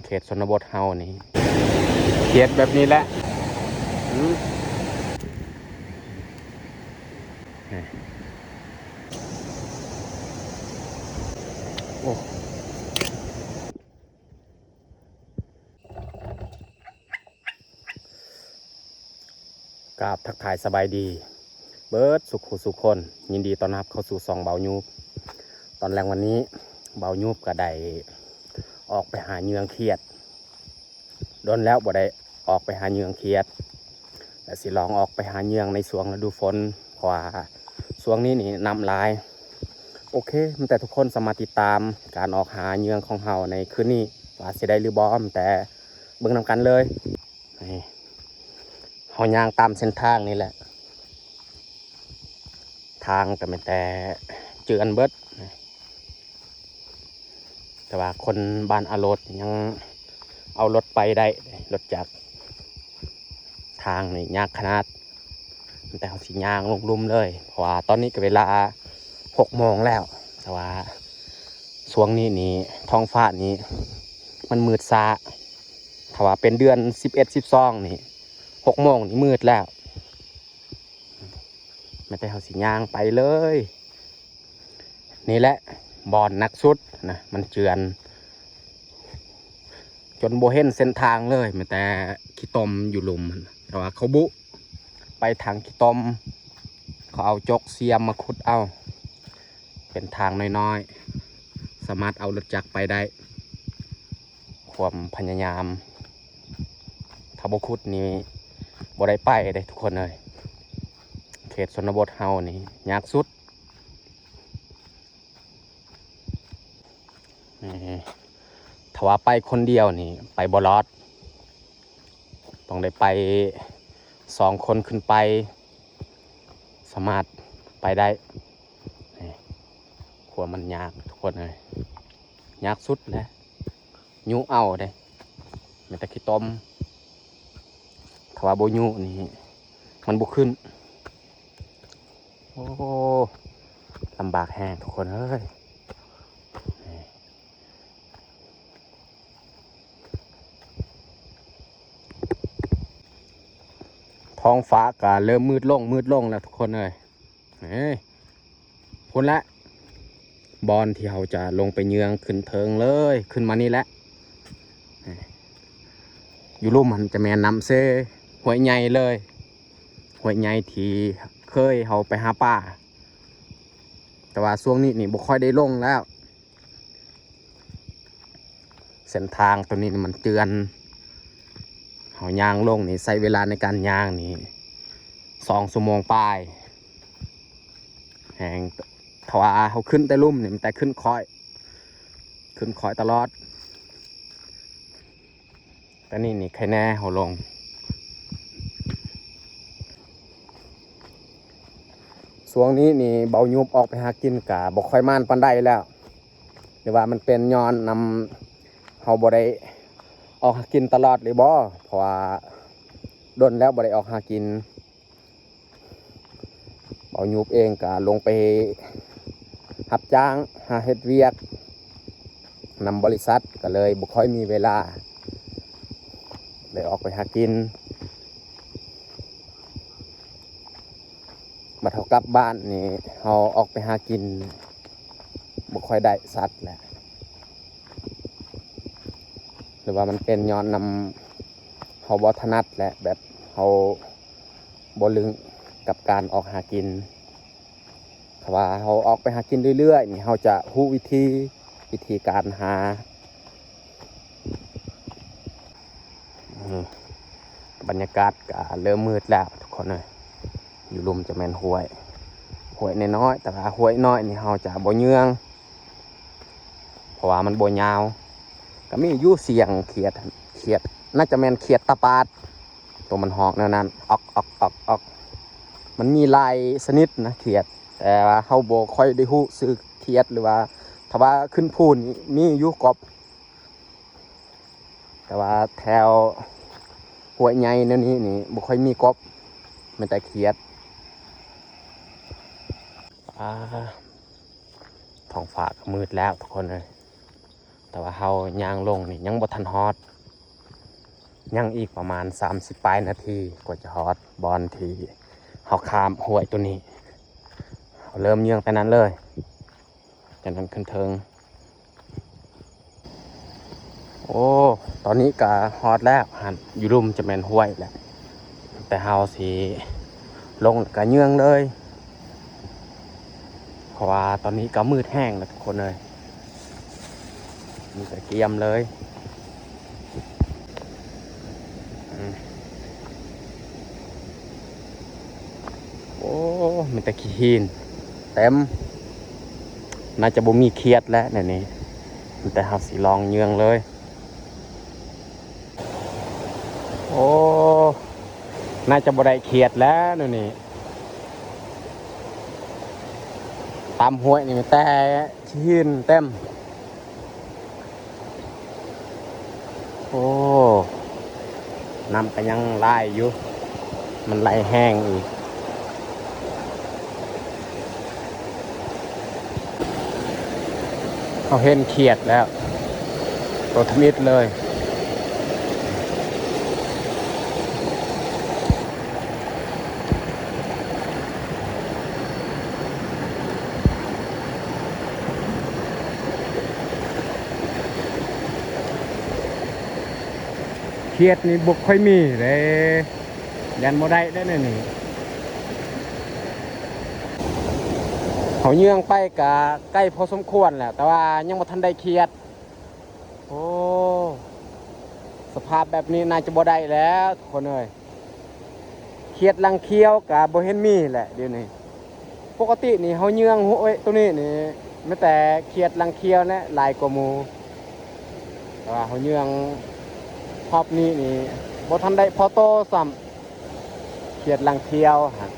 ເຂດຊົນນະບົດເຮົານີ້ ເຂດແບບນີ້ແຫຼະ ອືມ ນີ້ ໂອ້ ກາບທັກທາຍສະບາຍດີເບິດສູ່ຜູ້ສູ່ຄົນ, ຍິນດີຕ້ອນຮັບເຂົ້າສູ່ຊ່ອງເບົາຍູບ. ຕອນແລງວັນນີ້ ເບົາຍູບກໍໄດ້ອອກໄປຫາເຫຍື່ອຂຽດ, ດົນແລ້ວບໍ່ໄດ້ອອກໄປຫາເຫຍື່ອຂຽດ ແລະ ຊິລອງອອກໄປຫາເຫຍື່ອໃນຊ່ວງລະດູຝົນ ເພາະວ່າຊ່ວງນີ້ນີ້ນ້ຳຫຼາຍ. ໂອເຄ ແຕ່ທຸກຄົນສາມາດຕິດຕາມການອອກຫາເຫຍື່ອຂອງເຮົາໃນຄືນນີ້ ວ່າຊິໄດ້ຫຼືບໍ່, ແຕ່ເບິ່ງນຳກັນເລີຍ. ນີ້ ເຮົາຍ່າງຕາມເສັ້ນທາງນີ້ແຫຼະ, ທາງກໍແມ່ນແຕ່ເຈື່ອນເບິດ, ແຕ່ວ່າຄົນບ້ານອາໂລດຍັງເອົາລົດໄປໄດ້, ລົດຈັກ. ທາງນີ້ຍາກຂະໜາດ, ແຕ່ເຮົາຊິຍ່າງລົງລຸ່ມເລີຍ ເພາະວ່າຕອນນີ້ກໍເວລາຫົກໂມງແລ້ວ, ແຕ່ວ່າຊ່ວງນີ້ນີ້ທ້ອງຟ້ານີ້ມັນມືດຊ້າ. ຖ້າວ່າເປັນເດືອນສິບເອັດ ສິບສອງນີ້ ຫົກໂມງນີ້ມືດແລ້ວ. ແມ່ນແຕ່ເຮົາຊິຍ່າງໄປເລີຍ. ນີ້ແຫຼະບ່ອນໜັກສຸດນະ, ມັນເຈື່ອນຈົນບໍ່ເຫັນເສັ້ນທາງເລີຍ, ແມ່ນແຕ່ຂີ້ຕົມຢູ່ລຸ່ມ, ແຕ່ວ່າເຂົາບຸໄປທາງຂີ້ຕົມ, ເຂົາເອົາຈົກສຽມມາຂຸດເອົາ. ເປັນທາງນ້ອຍໆ ສາມາດເອົາລົດຈັກໄປໄດ້. ຄວາມພະຍາຍາມ, ຖ້າບໍ່ຂຸດນີ້ບໍ່ໄດ້ໄປເດ້ທຸກຄົນເອີຍ. ເຂດຊົນນະບົດເຮົານີ້ຍາກສຸດ. ນີ້ ຖ້າວ່າໄປຄົນດຽວນີ້ໄປບໍ່ລອດ, ຕ້ອງໄດ້ໄປສອງຄົນຂຶ້ນໄປ ສາມາດໄປໄດ້. ນີ້ ຄວາມມັນຍາກທຸກຄົນເອີຍ, ຍາກສຸດແຫຼະ. ຍຸເອົາເດ້, ແມ່ນແຕ່ຂີ້ຕົມ, ຖ້າວ່າບໍ່ຍຸນີ້ມັນບໍ່ຂຶ້ນ. ໂອ້ ລຳບາກແຮງທຸກຄົນເອີຍ. ທ້ອງຟ້າກະເລີ່ມມືດລົງ ມືດລົງແລ້ວທຸກຄົນເອີຍ. ນີ້ ພຸ້ນແຫຼະ ບ່ອນທີ່ເຮົາຈະລົງໄປເຫຍື່ອຂຶ້ນເທິງເລີຍ, ຂຶ້ນມານີ້ແຫຼະ. ນີ້ ຢູ່ລຸ່ມຫັ້ນຈະແມ່ນນ້ຳເຊ ຫ້ວຍໃຫຍ່ເລີຍ, ຫ້ວຍໃຫຍ່ທີ່ເຄີຍເຮົາໄປຫາປາ, ແຕ່ວ່າຊ່ວງນີ້ນີ້ບໍ່ຄ່ອຍໄດ້ລົງແລ້ວ. ເສັ້ນທາງໂຕນີ້ມັນເຈື່ອນ, ເຮົາຍ່າງລົງນີ້ໃຊ້ເວລາໃນການຍ່າງນີ້ສອງຊົ່ວໂມງປາຍ. ແຮງ ຖ້າວ່າເຮົາຂຶ້ນແຕ່ລຸ່ມນີ້ ມັນແຕ່ຂຶ້ນຄ້ອຍ ຂຶ້ນຄ້ອຍຕະຫຼອດ. ຕອນນີ້ນີ້ໄຄແນ່ເຮົາລົງ. ຊ່ວງນີ້ນີ້ເບົາຍູບອອກໄປຫາກິນກະບໍ່ຄ່ອຍໝານປານໃດແລ້ວ, ຫຼືວ່າມັນເປັນຍ້ອນນຳເຮົາບໍ່ໄດ້ອອກຫາກິນຕະຫຼອດຫຼືບໍ່, ເພາະວ່າດົນແລ້ວບໍ່ໄດ້ອອກຫາກິນ. ເບົາຍູບເອງກະລົງໄປຮັບຈ້າງຫາເຮັດວຽກນຳບໍລິສັດ ກະເລີຍບໍ່ຄ່ອຍມີເວລາໄດ້ອອກໄປຫາກິນ. ບັດເຮົາກັບບ້ານນີ້ ເຮົາອອກໄປຫາກິນບໍ່ຄ່ອຍໄດ້ສັດແຫຼະ, ຫຼືວ່າມັນເປັນຍ້ອນນຳເຮົາບໍ່ຖະໜັດແຫຼະ, ແບບເຮົາບໍ່ລຶ້ງກັບການອອກຫາກິນ. ຖ້າວ່າເຮົາອອກໄປຫາກິນເລື້ອຍໆນີ້ ເຮົາຈະຮູ້ວິທີ ວິທີການຫາ. ອືມ ບັນຍາກາດກະເລີ່ມມືດແລ້ວທຸກຄົນເອີຍ. ຢູ່ລຸ່ມຈະແມ່ນຫ້ວຍ ຫ້ວຍນ້ອຍໆ, ແຕ່ວ່າຫ້ວຍນ້ອຍນີ້ເຮົາຈະບໍ່ເຫຍື່ອ ເພາະວ່າມັນບໍ່ຍາວ. ກະມີຢູ່ສຽງຂຽດ, ຂຽດ ໜ້າຈະແມ່ນຂຽດຕາປາດ ໂຕມັນຮ້ອງແນວນັ້ນ ອອກ ອອກ ອອກ ອອກ. ມັນມີຫຼາຍຊະນິດນະຂຽດ, ແຕ່ວ່າເຮົາບໍ່ຄ່ອຍໄດ້ຮູ້ຊື່ຂຽດ ຫຼືວ່າ ຖ້າວ່າຂຶ້ນພູນີ້ມີຢູ່ກົບ, ແຕ່ວ່າແຖວຫ້ວຍໃຫຍ່ແນວນີ້ນີ້ບໍ່ຄ່ອຍມີກົບ, ມີແຕ່ຂຽດ. ອາ ທ້ອງຟ້າກໍມືດແລ້ວທຸກຄົນເອີຍ. ຕ່ວ່າເຮົາຍ່າງລົງນີ້ຍັງບໍ່ທັນຮອດ ຍັງອີກປະມານສາມສິບປາຍນາທີກວ່າຈະຮອດບ່ອນທີ່ເຮົາຂ້າມຫ້ວຍໂຕນີ້. ເຮົາເລີ່ມເຍືອງແຕ່ນັ້ນເລີຍ ຈາກນັ້ນຂຶ້ນເທິງ. ໂອ້ ຕອນນີ້ກະຮອດແລ້ວຫັ້ນ ຢູ່ລຸ່ມຈະແມ່ນຫ້ວຍແຫຼະ ແຕ່ເຮົາຊິລົງແລ້ວກະເຍືອງເລີຍ ເພາະວ່າຕອນນີ້ກະມືດແຮງແລ້ວທຸກຄົນເອີຍ ມີແຕ່ກຽມເລີຍ. ອືມ ໂອ້ ມີແຕ່ຂີ້ຫີນເຕັມ ໜ້າຈະບໍ່ມີຂຽດແລ້ວແນວນີ້ ມີແຕ່ເຮົາຊິລອງເຍືອງເລີຍ. ໂອ້ ໜ້າຈະບໍ່ໄດ້ຂຽດແລ້ວແນວນີ້ ຕາມຫ້ວຍນີ້ມີແຕ່ ຫີນເຕັມ. ໂອ້ ນ້ຳກໍຍັງຫຼາຍຢູ່ ມັນໄຫຼແຮງອີກ. ເຮົາເຫັນຂຽດແລ້ວ ໂຕທຳອິດເລີຍ. ຂຽດນີ້ບໍ່ຄ່ອຍມີເດ້ ຢ້ານບໍ່ໄດ້ເດ້ແນວນີ້. ເຮົາເຍືອງໄປກະໄກພໍສົມຄວນແຫຼະ ແຕ່ວ່າຍັງບໍ່ທັນໄດ້ຂຽດ. ໂອ້ ສະພາບແບບນີ້ໜ້າຈະບໍ່ໄດ້ແລ້ວທຸກຄົນເອີຍ. ຂຽດລັງຂຽວກະບໍ່ເຫັນມີແຫຼະດຽວນີ້. ປົກກະຕິນີ້ເຮົາເຍືອງຫ້ວຍໂຕນີ້ນີ້ ມີແຕ່ຂຽດລັງຂຽວແຫຼະຫຼາຍກວ່າໝູ່. ແຕ່ວ່າເຮົາເຍືອງຮອບນີ້ນີ້ ບໍ່ທັນໄດ້ພໍໂຕຊ້ຳ. ຂຽດລັງຂຽວຫັ້ນ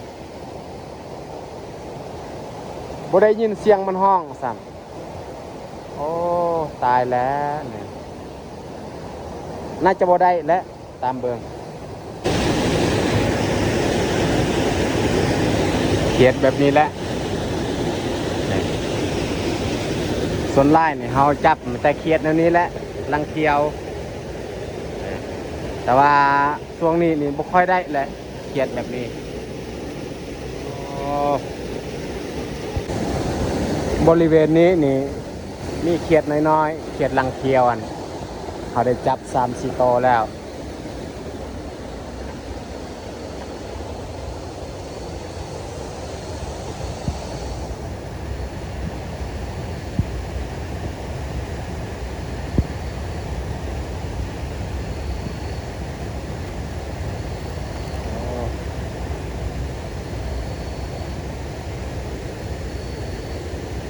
ບໍ່ໄດ້ຍິນສຽງມັນຮ້ອງຊ້ຳ. ໂອ້ ຕາຍແລ້ວນີ້ ໜ້າຈະບໍ່ໄດ້ແຫຼະ ຕາມເບິ່ງ. ຂຽດແບບນີ້ແຫຼະ ນີ້ ສ່ວນຫຼາຍນີ້ເຮົາຈັບແຕ່ຂຽດແນວນີ້ແຫຼະ ລັງຂຽວ ແຕ່ວ່າ ຊ່ວງນີ້ນີ້ບໍ່ຄ່ອຍໄດ້ແຫຼະ ຂຽດແບບນີ້. ໂອ້ ບໍລິເວນນີ້ນີ້ມີຂຽດນ້ອຍໆ ຂຽດລັງຂຽວຫັ້ນ ເຮົາໄດ້ຈັບສາມສີ່ໂຕແລ້ວ.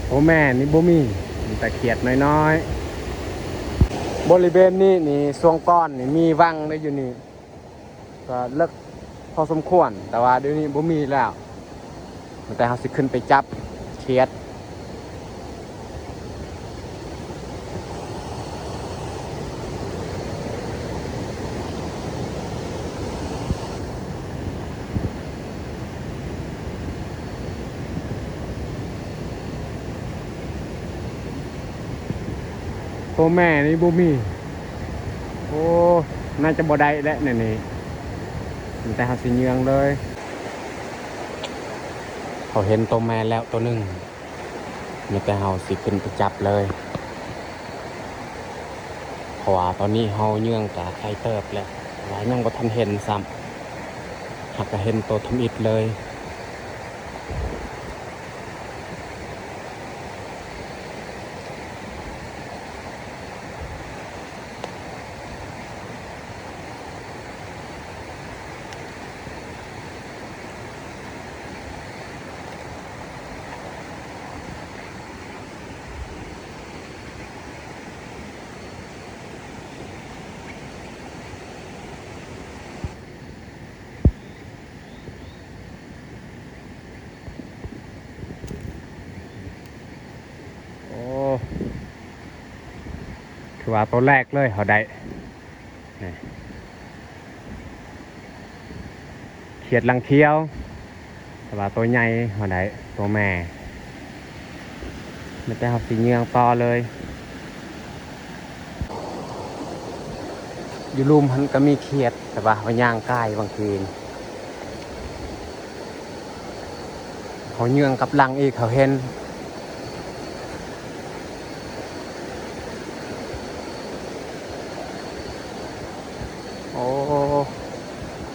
ໂຕແມ່ນີ້ບໍ່ມີ ມີແຕ່ຂຽດນ້ອຍໆ. ບໍລິເວນນີ້ນີ້ ຊ່ວງກ່ອນນີ້ມີວັງເດ້ຢູ່ນີ້. ກໍເລິກພໍສົມຄວນ ແຕ່ວ່າດຽວນີ້ບໍ່ມີແລ້ວ ມີແຕ່ເຮົາຊິຂຶ້ນໄປຈັບຂຽດ. ໂຕແມ່ນີ້ບໍ່ມີ. ໂອ້ ໜ້າຈະບໍ່ໄດ້ແຫຼະແນວນີ້ ມີແຕ່ເຮົາຊິເຍືອງເລີຍ. ເຮົາເຫັນໂຕແມ່ແລ້ວໂຕໜຶ່ງ ມີແຕ່ເຮົາຊິຂຶ້ນໄປຈັບເລີຍ ເພາະວ່າຕອນນີ້ເຮົາເຍືອງກະໄກເຕີບແລ້ວ ແຕ່ວ່າຍັງບໍ່ທັນເຫັນຊ້ຳ ຫາກກະເຫັນໂຕທຳອິດເລີຍ. ໂອ້ ຖືວ່າໂຕແລກເລີຍເຮົາໄດ້ ນີ້ ຂຽດລັງຂຽວ ແຕ່ວ່າໂຕໃຫຍ່ເຮົາໄດ້ ໂຕແມ່ ມີແຕ່ເຮົາຊິເຍືອງຕໍ່ເລີຍ. ຢູ່ລຸ່ມຫັ້ນກໍມີຂຽດ ແຕ່ວ່າເຮົາຍ່າງກາຍບາງທີ ເຮົາເຍືອງກັບຫຼັງອີກ ເຮົາເຫັນ. ໂອ້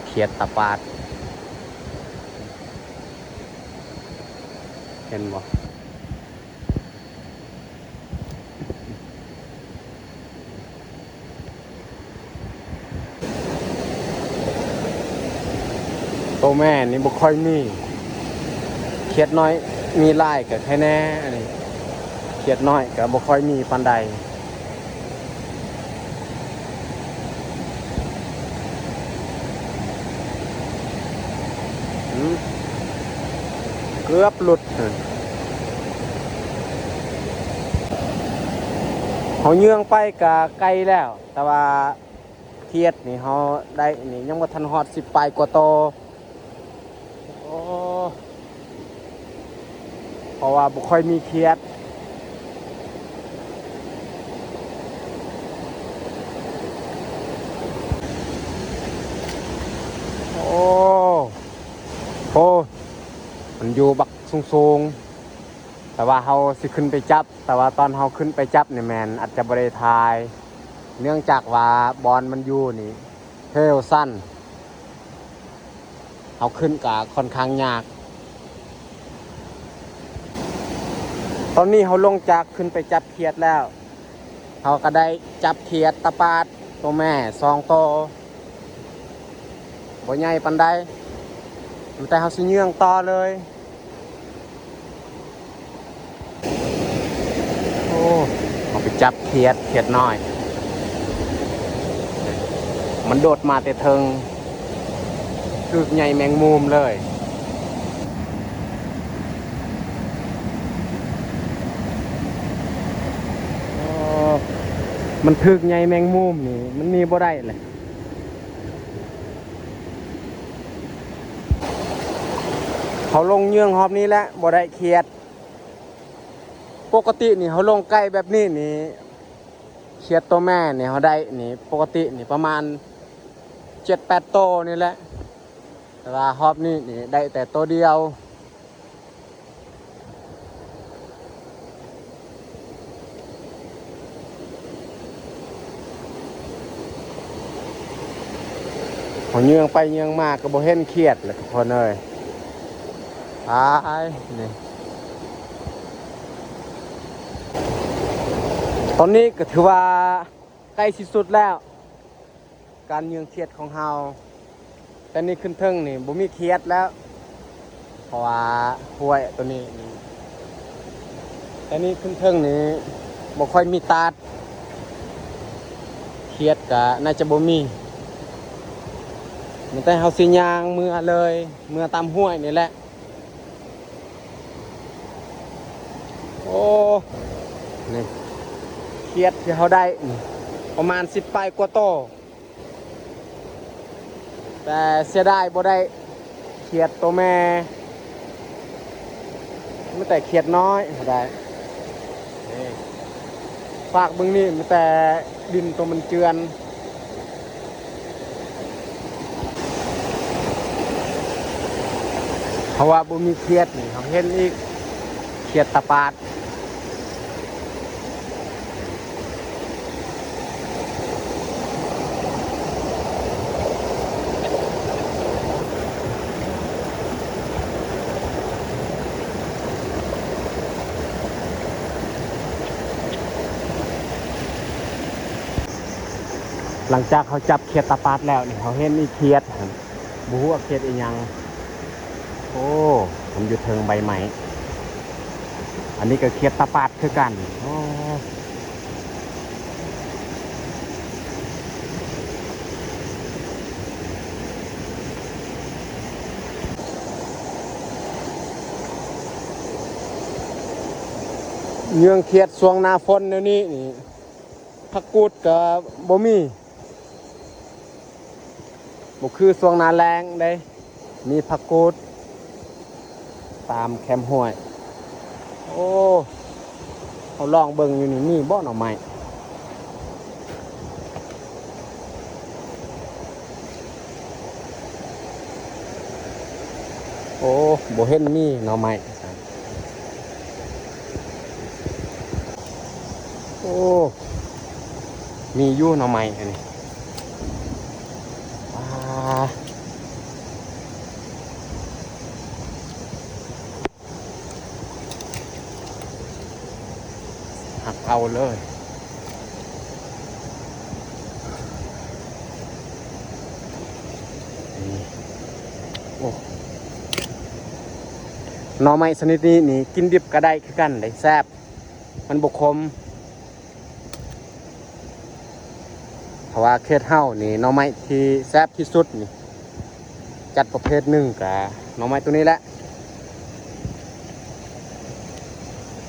ຂຽດຕາປາດ ເຫັນບໍ່? ໂຕແມ່ນີ້ບໍ່ຄ່ອຍມີ ຂຽດນ້ອຍມີຫຼາຍກໍແຄ່ແນ່ ອັນນີ້ຂຽດນ້ອຍກໍບໍ່ຄ່ອຍມີປານໃດ. ອືມ ເກືອບຫຼຸດ. ເຮົາເຍືອງໄປກະໄກແລ້ວ ແຕ່ວ່າຂຽດນີ້ເຮົາໄດ້ນີ້ ຍັງບໍ່ທັນຮອດສິບປາຍກວ່າໂຕ. ໂອ້ ເພາະວ່າບໍ່ຄ່ອຍມີຂຽດ. ໂອ້ ໂອ້ ມັນຢູ່ບັກສູງໆ ແຕ່ວ່າເຮົາຊິຂຶ້ນໄປຈັບ ແຕ່ວ່າຕອນເຮົາຂຶ້ນໄປຈັບນີ້ແມ່ນອາດຈະບໍ່ໄດ້ຖ່າຍ ເນື່ອງຈາກວ່າບ່ອນມັນຢູ່ນີ້ເຫວຊັນ ເຮົາຂຶ້ນກະຂ້ອນຂ້າງຍາກ. ຕອນນີ້ເຮົາລົງຈາກຂຶ້ນໄປຈັບຂຽດແລ້ວ ເຮົາກໍໄດ້ຈັບຂຽດຕາປາດໂຕແມ່ສອງໂຕ ບໍ່ໃຫຍ່ປານໃດ ແຕ່ເຮົາຊິເຍືອງຕໍ່ເລີຍ. ໂອ້ ເຮົາໄປຈັບຂຽດ ຂຽດນ້ອຍ ມັນໂດດມາແຕ່ເທິງ ຖືກໃຍແມງມຸມເລີຍ. ໂອ້ ມັນຖືກໃຍແມງມຸມນີ້ ມັນໜີບໍ່ໄດ້ແຫຼະ. ເຮົາລົງເຍືອງຮອບນີ້ແຫຼະ ບໍ່ໄດ້ຂຽດ. ປົກກະຕິນີ້ເຮົາລົງໃກ້ແບບນີ້ນີ້ ຂຽດໂຕແມ່ນີ້ເຮົາໄດ້ນີ້ ປົກກະຕິນີ້ປະມານເຈັດແປດໂຕນີ້ແຫຼະ ແຕ່ວ່າຮອບນີ້ນີ້ໄດ້ແຕ່ໂຕດຽວ. ເຮົາເຍືອງໄປເຍືອງມາກໍບໍ່ເຫັນຂຽດແຫຼະທຸກຄົນເອີຍ. ຕາຍນີ້ ຕອນນີ້ກໍຖືວ່າໃກ້ຊິສຸດແລ້ວ ການເຍືອງຂຽດຂອງເຮົາ. ແຕ່ນີ້ຂຶ້ນເທິງນີ້ບໍ່ມີຂຽດແລ້ວ ເພາະວ່າຫ້ວຍໂຕນີ້ນີ້ ແຕ່ນີ້ຂຶ້ນເທິງນີ້ບໍ່ຄ່ອຍມີຕາດ ຂຽດກະໜ້າຈະບໍ່ມີ ມີແຕ່ເຮົາຊິຍ່າງເມືອເລີຍ ເມືອຕາມຫ້ວຍນີ້ແຫຼະ. ໂອ້ ນີ້ຂຽດທີ່ເຮົາໄດ້ນີ້ ປະມານສິບປາຍກວ່າໂຕ ແຕ່ເສຍດາຍບໍ່ໄດ້ຂຽດໂຕແມ່ ມີແຕ່ຂຽດນ້ອຍເຮົາໄດ້. ນີ້ ຟາກເບິ່ງນີ້ມີແຕ່ດິນໂຕມັນເຈື່ອນ. ເພາະວ່າບໍ່ມີຂຽດນີ້ ເຮົາເຫັນອີກ ຂຽດຕາປາດ. ຫຼັງຈາກເຮົາຈັບຂຽດຕາປາດແລ້ວນີ້ ເຮົາເຫັນອີກຂຽດ ບໍ່ຮູ້ວ່າຂຽດອີ່ຫຍັງ. ໂອ້ ມັນຢູ່ເທິງໃບໄມ້. ອັນນີ້ກໍຂຽດຕາປາດຄືກັນ. ໂອ້ ເຍືອງຂຽດຊ່ວງໜ້າຝົນແນວນີ້ນີ້ ຜັກກູດກໍບໍ່ມີ. ບໍ່ຄືຊ່ວງໜ້າແລ້ງເດ້ ມີຜັກກູດຕາມແຄມຫ້ວຍ. ໂອ້ ເຮົາລອງເບິ່ງຢູ່ນີ້ ມີບໍ່ໜໍ່ໄມ້? ໂອ້ ບໍ່ເຫັນມີໜໍ່ໄມ້. ໂອ້ ມີຢູ່ໜໍ່ໄມ້ອັນນີ້. ປາ ຫັກເອົາເລີຍ. ນີ້ ໂອ້ ໜໍ່ໄມ້ຊະນິດນີ້ນີ້ ກິນດິບກະໄດ້ຄືກັນເດ້ ແຊບ ມັນບໍ່ຂົມ. ເພາະວ່າເຂດເຮົານີ້ ໜໍ່ໄມ້ທີ່ແຊບທີ່ສຸດນີ້ ຈັດປະເພດໜຶ່ງກະໜໍ່ໄມ້ໂຕນີ້ແຫຼະ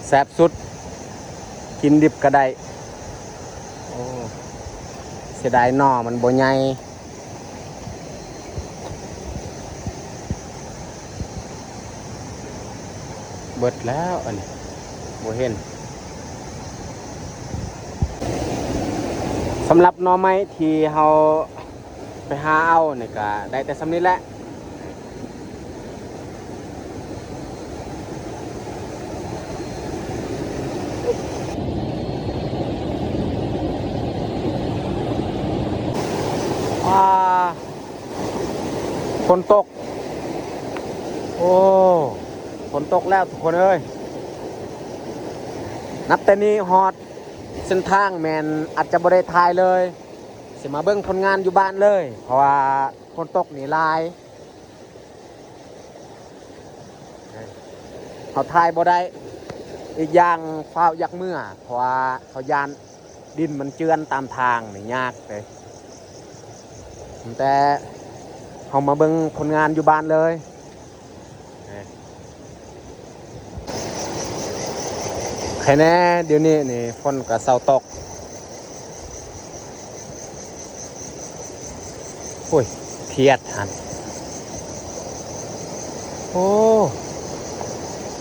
ແຊບສຸດ ກິນດິບກະໄດ້. ໂອ້ ເສຍດາຍໜໍ່ມັນບໍ່ໃຫຍ່. ເບິດແລ້ວອັນນີ້ ບໍ່ເຫັນ. ສຳລັບໜໍ່ໄມ້ທີ່ເຮົາໄປຫາເອົານີ້ກະໄດ້ແຕ່ສ່ຳນີ້ແຫຼະ. ອາ ຝົນຕົກ. ໂອ້ ຝົນຕົກແລ້ວທຸກຄົນເອີຍ. ນັບແຕ່ນີ້ຮອດເສັ້ນທາງແມ່ນອາດຈະບໍ່ໄດ້ຖ່າຍເລີຍ. ຊິມາເບິ່ງຜົນງານຢູ່ບ້ານເລີຍ ເພາະວ່າຝົນຕົກນີ້ຫຼາຍ ເຮົາຖ່າຍບໍ່ໄດ້. ອີກຢ່າງຟ້າວຢາກເມືອ ເພາະວ່າເຮົາຢ້ານ ດິນມັນເຈື່ອນຕາມທາງນີ້ຍາກເດ້. ແຕ່ເຮົາມາເບິ່ງຜົນງານຢູ່ບ້ານເລີຍ. ໃຄແນ່ ດຽວນີ້ນີ້ຝົນກະເຊົາຕົກ. ໂອ້ຍ ຂຽດຫັ້ນ. ໂອ້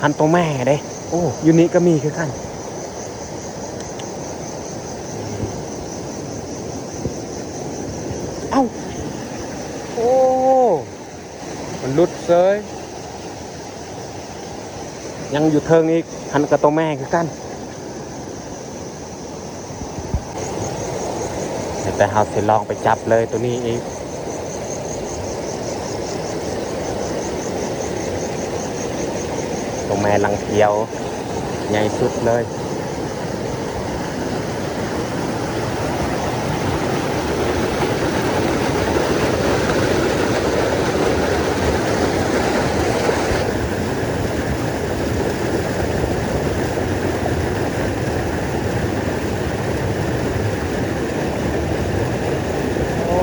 ຫັ້ນໂຕແມ່ເດ້. ໂອ້ ຢູ່ນີ້ກະມີຄືກັນ. ເອົ້າ ໂອ້ ມັນຫຼຸດເສີຍ. ຍັງຢູ່ເທິງອີກ ຫັ້ນກະໂຕແມ່ຄືກັນ. ແຕ່ເຮົາຊິລອງໄປຈັບເລີຍໂຕນີ້ອີກ. ໂຕແມ່ລັງຂຽວ ໃຫຍ່ສຸດເລີຍ. ໂອ້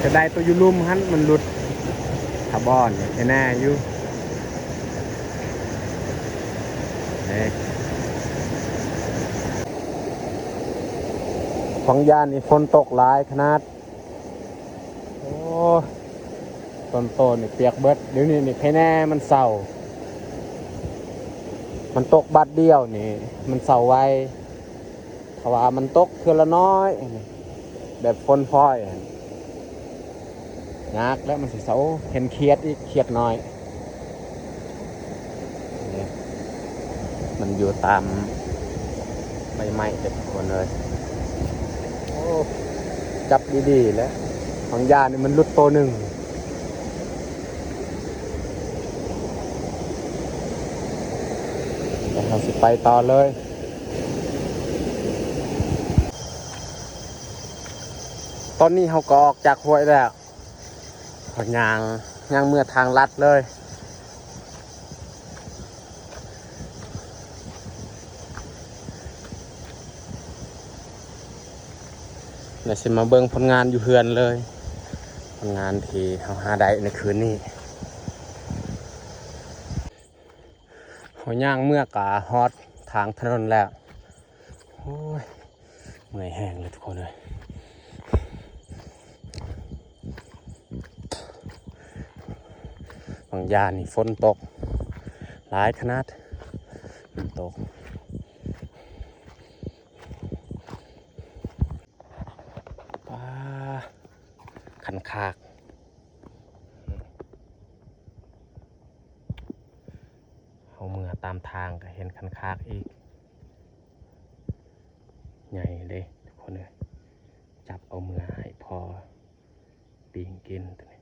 ຈະໄດ້ໂຕຢູ່ລຸ່ມຫັ້ນມັນຫຼຸດ. ຖ້າບ່ອນແນ່ຢູ່. ເດ້ ບາງຢ່າງນີ້ຝົນຕົກຫຼາຍຂະໜາດ. ໂອ້ ຕົ້ນໂຕນີ້ປຽກເບິດ. ດຽວນີ້ນີ້ໃຄແນ່ມັນເຊົາ. ມັນຕົກບາດດຽວນີ້ມັນເຊົາໄວ. ຖ້າວ່າມັນຕົກເທື່ອລະໜ້ອຍ ແບບຝົນຝອຍ ຍາກແລ້ວມັນຊິເຊົາ. ໂອ້ ເຫັນຂຽດອີກ ຂຽດນ້ອຍ. ນີ້ ມັນຢູ່ຕາມໃບໄມ້ເດີທຸກຄົນເອີຍ. ໂອ້ ຈັບດີໆແຫຼະ. ບາງຢ່າງນີ້ມັນຫຼຸດໂຕໜຶ່ງ. ແລ້ວເຮົາຊິໄປຕໍ່ເລີຍ. ຕອນນີ້ເຮົາກໍອອກຈາກຫ້ວຍແລ້ວ. ເຮົາຍ່າງ ຍ່າງເມືອທາງລັດເລີຍ. ແລ້ວຊິມາເບິ່ງຜົນງານຢູ່ເຮືອນເລີຍ. ຜົນງານທີ່ເຮົາຫາໄດ້ໃນຄືນນີ້. ເຮົາຍ່າງເມືອກະຮອດທາງຖະໜົນແລ້ວ. ໂອ້ຍ ເມື່ອຍແຮງເລີຍທຸກຄົນເອີຍ. ບາງຢ່າງນີ້ຝົນຕົກຫຼາຍຂະໜາດ. ຝົນຕົກ. ຄາກ ເຮົາເມືອຕາມທາງກໍເຫັນຄັນຄາກອີກ ໃຫຍ່ເດ້ທຸກຄົນເອີຍ. ຈັບເອົາເມືອໃຫ້ພໍ່ປີ້ງກິນໂຕນີ້.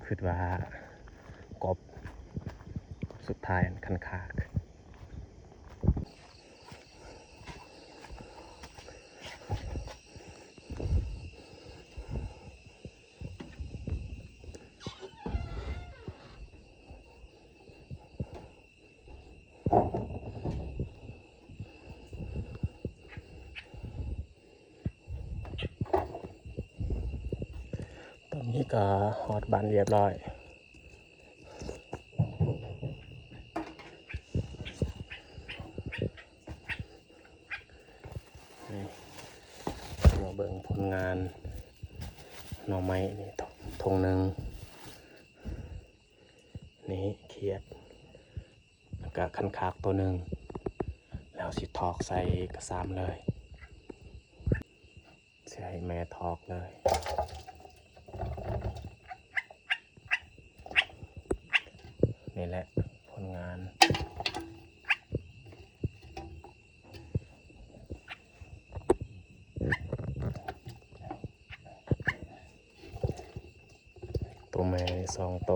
ຄິດວ່າກົບ ກົບສຸດທ້າຍອັນຄັນຄາກ. ຕອນນີ້ກໍຮອດບ້ານລຽບລ້ອຍ. ນີ້ ມາເບິ່ງຜົນງານໜໍ່ໄມ້ນີ້ ທົ່ງໜຶ່ງ. ນີ້ຂຽດ ແລ້ວກະຄັນຄາກໂຕໜຶ່ງ ແລ້ວຊິຖອກໃສ່ກະຊາມເລີຍ. ຊິໃຫ້ແມ່ຖອກເລີຍ. ນີ້ແຫຼະຜົນງານ. ໂຕແມ່ນີ້ສອງໂຕ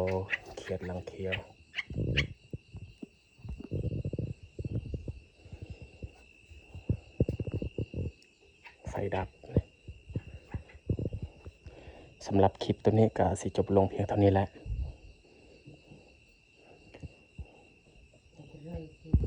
ຂຽດຫຼັງຂຽວ. ໄຟດັບ. ສຳລັບຄລິບໂຕນີ້ກໍຊິຈົບລົງພຽງເທົ່ານີ້ແຫຼະ.